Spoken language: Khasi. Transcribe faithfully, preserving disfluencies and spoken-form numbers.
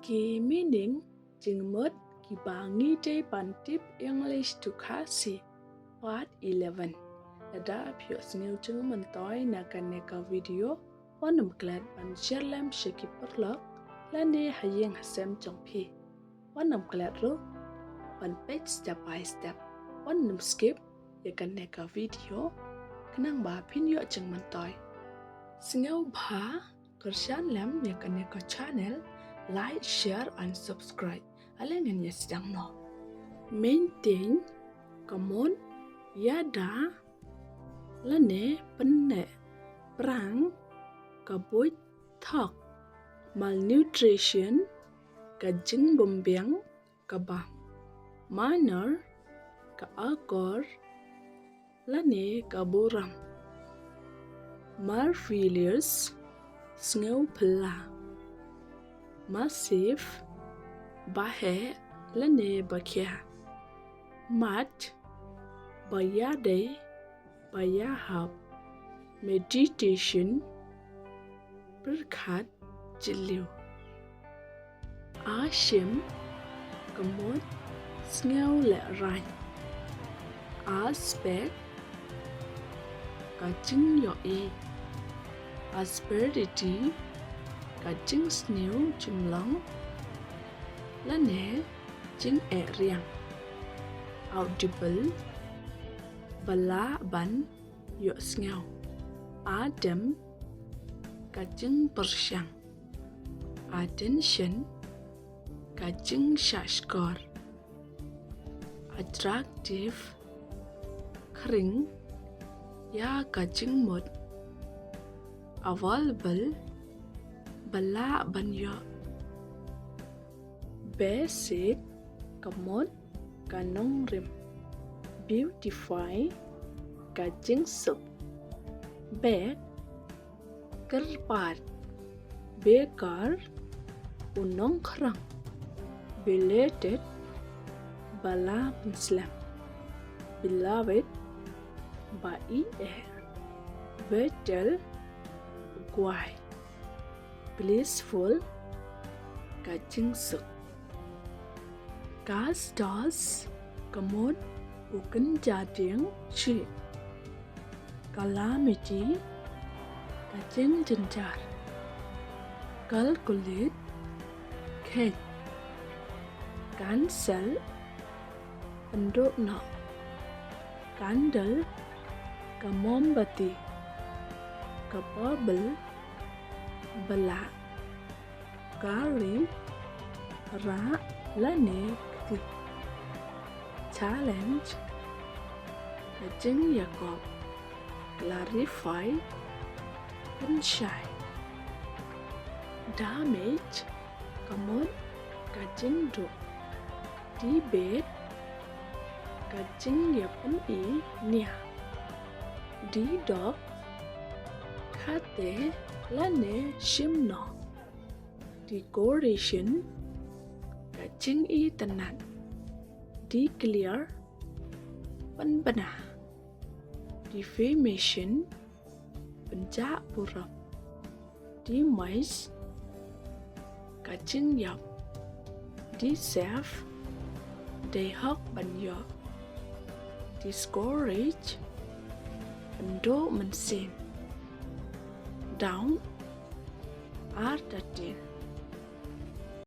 Ki meaning jingmut kiba ngi dei ban tip English to Khasi. Part eleven. Lada phi ïohsngew jingmyntoi na kane ka video, wat nym klet ban share lem sha ki paralok lane ha ïing ha sem jong phi. Wat nym klet ruh ban peit step by step. Wat nym skip ïa kane ka video khnang ba phin ïoh jingmyntoi. Sngewbha kyrshan lem ïa kane ka channel, like, share and subscribe. Ale ngin ïa sdang noh. Main thing, ka mut ïada lane pynneh prang, ka buit thok, malnutrition, ka jingbymbiang kaba minor, ka akor lane ka burom. Marvelous, sngewphylla. Massive, ba heh lane ba khia. Much, ba ïadei, ba ïahap. Meditation, pyrkhat jylliew. Ashim, ka mut sngewlehraiñ. Aspect, ka jingïohi. Asperity, ka jingsniew jinglong lane jingeh riang. Audible, ba lah ban ïohsngew. Adem, ka jingpyrshang. Attention, ka jingshahshkor. Attractive, khring ïa ka jingmut. Available, ba lah ban ïoh. Basic, ka mut ka nongrim. Beautify, ka jingsuk. Beg, kyrpad. Beggar, u nongkhrong. Belated, ba la pynslem. Beloved, ba ïeit. Vital, kwai. Blissful, ka jingsuk. Castos, ka mut u kynja dieng shi. Calamity, ka jingjynjar. Calculate, kheit. Cancel, pynduh noh. Candle, ka mombati. Capable, ba lah. Curry, rah lane kti. Challenge, ka jingïakop. Clarify, pynshai. Damage, ka mut ka jingduh. Debate, ka jingïapyni nia. Deduct, khate lane shim noh. Decoration, ka jingitynnad. Declare, pynbna. Defamation, pynjah burom. Demise, ka jingïap. Deserve, dei hok ban ïoh. Discourage, pynduh mynsiem. Down, artatien.